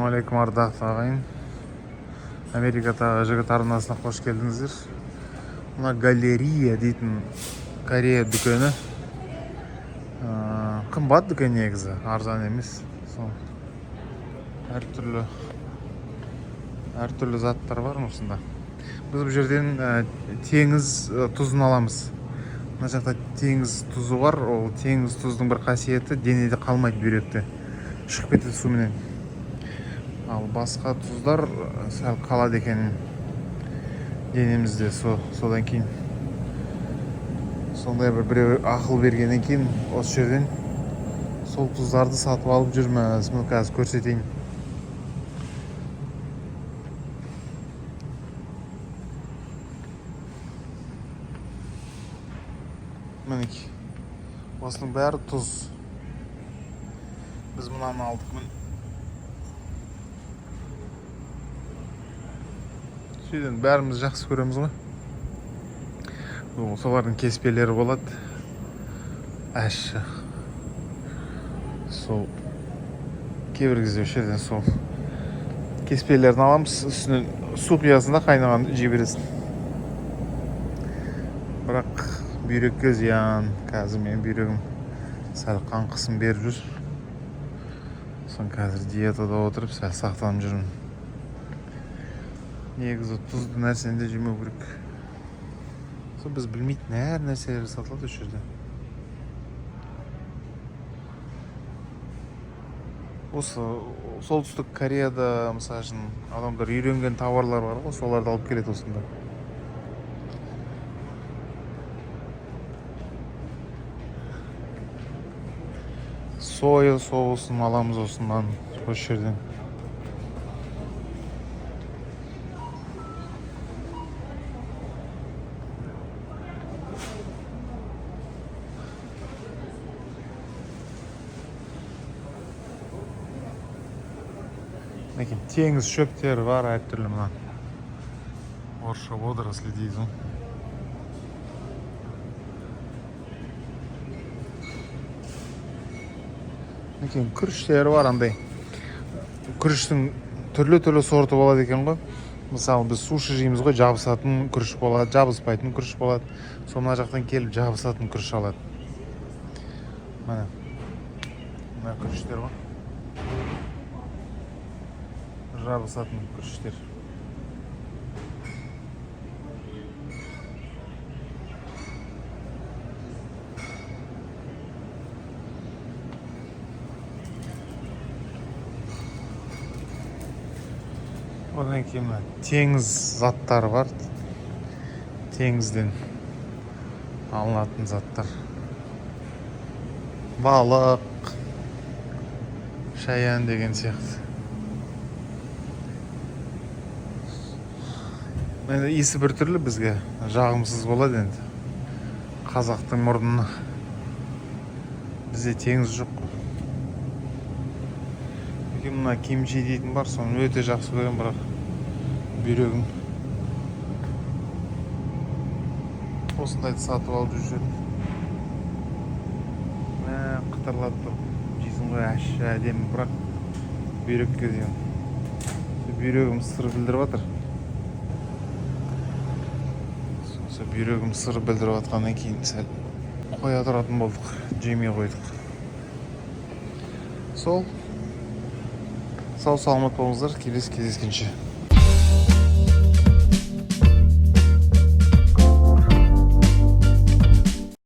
Ассалаумағалейкум, ардақты ағайын! Америкадағы жігіт арнасына қош келдіңіздер. Мына Галерия дейтін Корея дүкені. Қымбат дүкен негізі, арзан емес. Сол әртүрлі заттар бар осында. Біз бұл жерден теңіз тұзын аламыз. Мына жақта теңіз тұзы бар. Ол теңіз тұздың бір қасиеті: денеде қалмайды, бүйректе шығып кетеді суменен. Ал басқа тұздар сәл қалады екен денемізде. Содан кейін сондай біреу ақыл бергеннен кейін осы жерден сол тұздарды сатып алып жүрміз. Міне, қазір көрсетейін. Мінекей, осының бәрі тұз. Біз мынаны алдық, міне. Сөйтіп бәріміз жақсы көреміз ғой. Ол солардың кеспелері болады, ащы. Сол кейбір кезде осы жерден сол кеспелерін аламыз, үстінен су құясың да, қайнаған жей бересің. Бірақ бүйрекке зиян. Қазір менің бүйрегім сәл қан қысым беріп жүр. Соны қазір диетада отырып, сәл сақтанып жүрмін. Негізі тұзды нәрсені де жемеу керек. Сол біз білмейтін әр нәрселер сатылады осы жерде. Осы Солтүстік Кореяда, мысалы үшін, адамдар үйренген товарлар бар ғой, соларды алып келеді осында. Соя соусын аламыз осынан, осы жерден. Мінекей, теңіз шөптері бар әртүрлі. Мына орысша водоросли дейді ғой. Мінекей, күріштері бар. Андай күріштің түрлі түрлі сорты болады екен ғой. Мысалы, біз суши жейміз ғой, жабысатын күріш болады, жабыспайтын күріш болады. Сол мына жақтан келіп жабысатын күріш алады. Міне, мына күріштер ғой, жабысатын күріштер. Одан кейін мына теңіз заттары бар, теңізден алынатын заттар: балық, шаян деген сияқты. Енді иісі біртүрлі, бізге жағымсыз болады енді, қазақтың мұрнына. Бізде теңіз жоқ қой. Кейін мына кимчи дейтін бар, соны өте жақсы көремін, бірақ бүйрегім. Осындайды сатып алып жүрмін. Мә, қытырлап тұрып жейсің ғой, ащы, әдемі, бірақ бүйрекке зиян. Бүйрегім сыр білдіріп жатыр. Сол бүйрегім сыр білдіріп жатқаннан кейін сәл қоя тұратын болдық, жемей қойдық. Сол, сау саламат болыңыздар, келесі кездескенше.